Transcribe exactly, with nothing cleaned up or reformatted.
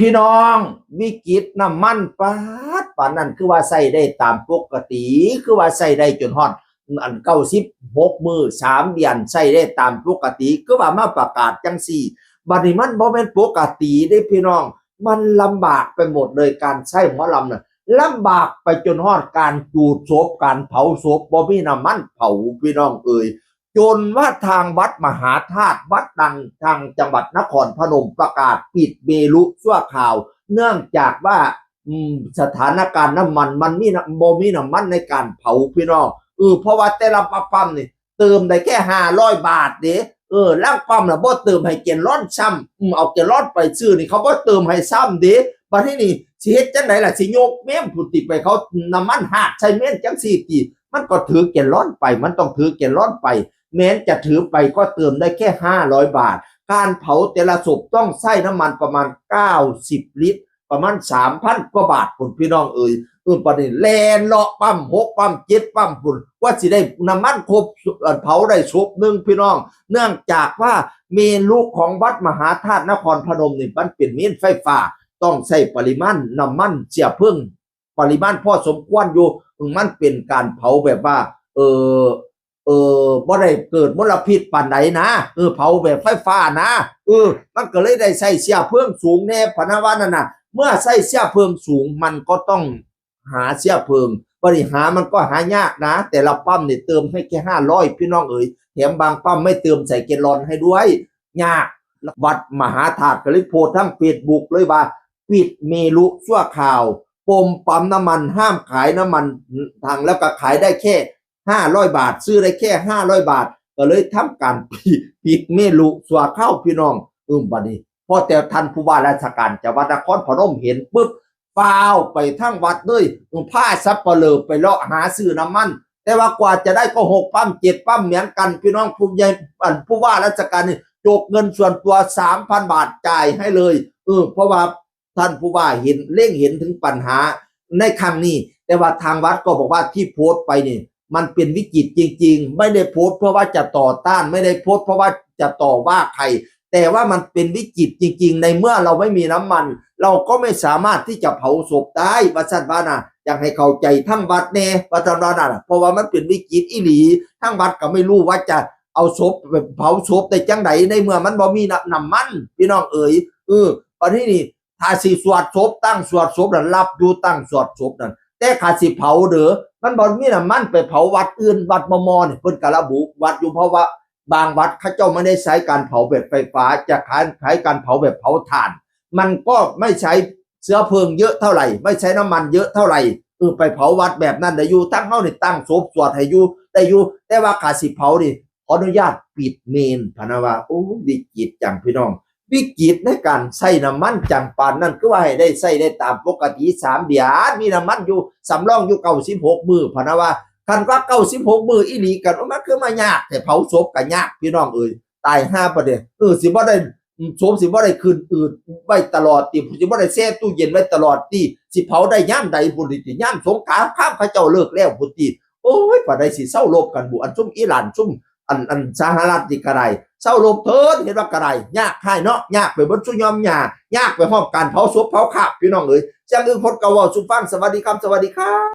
พี่น้อง วิกฤตน้ำมันปาดปานนั้น คือว่าใช้ได้ตามปกติ คือว่าใช้ได้จนฮอดอันเก้าสิบหกมื้อสามเดือน ใช้ได้ตามปกติ คือว่ามาประกาศจังซี่ บัดนี้มันบ่แม่นปกติเด้พี่น้อง มันลำบากไปหมดเลย การใช้หมอลำน่ะ ลำบากไปจนฮอดการจูดศพ การเผาศพ บ่มีน้ำมันเผา พี่น้องเอ๋ย จนว่าทางวัดมหาธาตุ วัดดังทางจังหวัดนครพนม ประกาศปิดเมรุชั่วคราว เนื่องจากว่า อืม สถานการณ์น้ำมัน มันมีน้ำ บ่มีน้ำมันในการเผา พี่น้อง เออ เพราะว่าแต่ละปั๊มนี่ เติมได้แค่ห้าร้อยบาทเด้ เออ ลางปั๊มน่ะบ่เติมให้แกลลอนซ้ำ อืม เอาแกลลอนไปซื้อนี่ เขาบ่เติมให้ซ้ำเด้ บัดนี้นี่ สิเฮ็ดจั่งใดล่ะ สิยกเมนพุ้นติ ไปเขาน้ำมันฮาดใส่เมนจั่งซี่ติ มันก็ถือแกลลอนไป มันต้องถือแกลลอนไป แม้นจะถือไปก็เติมได้แค่ห้าร้อยบาท การเผาแต่ละศพต้องใช้น้ำมันประมาณเก้าสิบลิตร ประมาณสามพันกว่าบาทพุ้น พี่น้องเอ๋ย เออ บัดนี้แล่นเลาะปั๊มหกปั๊มเจ็ดปั๊มพุ้น กว่าสิได้น้ำมันครบ เอ่อ เผาได้ศพหนึ่ง พี่น้อง เนื่องจากว่าเมรุของวัดมหาธาตุนครพนมนี่ มันเป็นเมนไฟฟ้า ต้องใช้ปริมาณน้ำมันเชื้อเพลิง ปริมาณพอสมควรอยู่ มันเป็นการเผาแบบว่า เออ เออ บ่ได้เกิดมลพิษปานใดนะ เออ เผาแบบไฟฟ้านะ เออ มันก็เลยได้ใช้เชื้อเพลิงสูงแน่ พะนะว่านั่นน่ะ เมื่อใช้เชื้อเพลิงสูง มันก็ต้องหาเชื้อเพลิง บัดนี้หามันก็หายากนะ แต่ละปั๊มนี่เติมให้แค่ห้าร้อย พี่น้องเอ๋ย แถมบางปั๊มไม่เติมใส่แกลลอนให้ด้วย ยาก วัดมหาธาตุก็เลยโพสต์ทางเฟซบุ๊กเลยว่า ปิดเมรุชั่วคราว ปมปั๊มน้ำมัน ห้ามขายน้ำมันถัง แล้วก็ขายได้แค่ห้าร้อยบาท ซื้อได้แค่ห้าร้อยบาท ก็เลยทำการปิด ปิดเมรุชั่วคราว พี่น้อง อืม บัดนี้ พอแต่ท่านผู้ว่าราชการจังหวัดนครพนมเห็นปุ๊บ ฟ้าวไปทางวัดเลย อืม พาสัปเหร่อไปเลาะหาซื้อน้ำมัน แต่ว่ากว่าจะได้ก็หกปั๊มเจ็ดปั๊มเหมือนกัน พี่น้อง ผู้ใหญ่ อันผู้ว่าราชการนี่จกเงินส่วนตัวสามพันบาทจ่ายให้เลย เออ เพราะว่าท่านผู้ว่าเห็น เล็งเห็นถึงปัญหาในครั้งนี้ แต่ว่าทางวัดก็บอกว่าที่โพสต์ไปนี่ มันเป็นวิกฤตจริงๆ ไม่ได้โพสต์เพื่อว่าจะต่อต้าน ไม่ได้โพสต์เพราะว่าจะต่อว่าใคร แต่ว่ามันเป็นวิกฤตจริงๆ ในเมื่อเราไม่มีน้ำมัน เราก็ไม่สามารถที่จะเผาศพได้ ว่าซั่นว่าน่ะ อยากให้เข้าใจทางวัดแน่ ว่าซั่นว่าน่ะ เพราะว่ามันเป็นวิกฤตอีหลี ทางวัดก็ไม่รู้ว่าจะเอาศพไปเผาศพได้จั่งใด ในเมื่อมันบ่มีน้ำ น้ำมัน พี่น้องเอ๋ย เออ บัดนี้นี่ ถ้าสิสวดศพ ตั้งสวดศพนั่น รับอยู่ตั้งสวดศพนั่น แต่ถ้าสิเผาเด้อ มันบ่มีน้ำมันไปเผาวัดอื่น วัดมอมอนี่ เพิ่นก็ระบุวัดอยู่ เพราะว่าบางวัดเขาเจ้าไม่ได้ใช้การเผาแบบไฟฟ้า จะขาย ขายการเผาแบบเผาถ่าน มันก็ไม่ใช้เชื้อเพลิงเยอะเท่าไหร่ ไม่ใช้น้ำมันเยอะเท่าไหร่ เออ ไปเผาวัดแบบนั้นได้อยู่ ทั้งเฮานี่ตั้งศพสวดให้อยู่ ได้อยู่ แต่ว่าถ้าสิเผานี่ ขออนุญาตปิดเมน พะนะว่า โอ้ วิกฤตจังพี่น้อง วิกฤตในการใช้น้ำมันจังปานนั้น คือว่าให้ได้ใช้ได้ตามปกติสามเดือน มีน้ำมันอยู่สำรองอยู่เก้าสิบหกมื้อ พะนะว่า คันว่าเก้าสิบหกมื้ออีหลีกัน โอ้ มันคือมายากแท้ เผาศพก็ยาก พี่น้องเอ๋ย ตายห่าปะเด้อ เออ สิบ่ได้ ศพสิบ่ได้ขึ้นอืดไว้ตลอดติ สิบ่ได้แช่ตู้เย็นไว้ตลอดติ สิเผาได้ยามใดพุ้นติ ยามสงครามเขาเจ้าเลิกแล้วพุ้นติ โอ้ย ปานใดสิเซารบกันบุ อันซุมอิหร่าน ซุมอัน อันสหรัฐนี่ก็ได้ เซารบเถิด เห็นว่าก็ได้ ยากหายเนาะ ยากไปเบิดซุยอมหญ้า ยากไปฮอดการเผาศพเผาคาบ พี่น้องเอ๋ย จั่งอื่นพดกะเว้าสู่ฟัง สวัสดีครับ สวัสดีครับ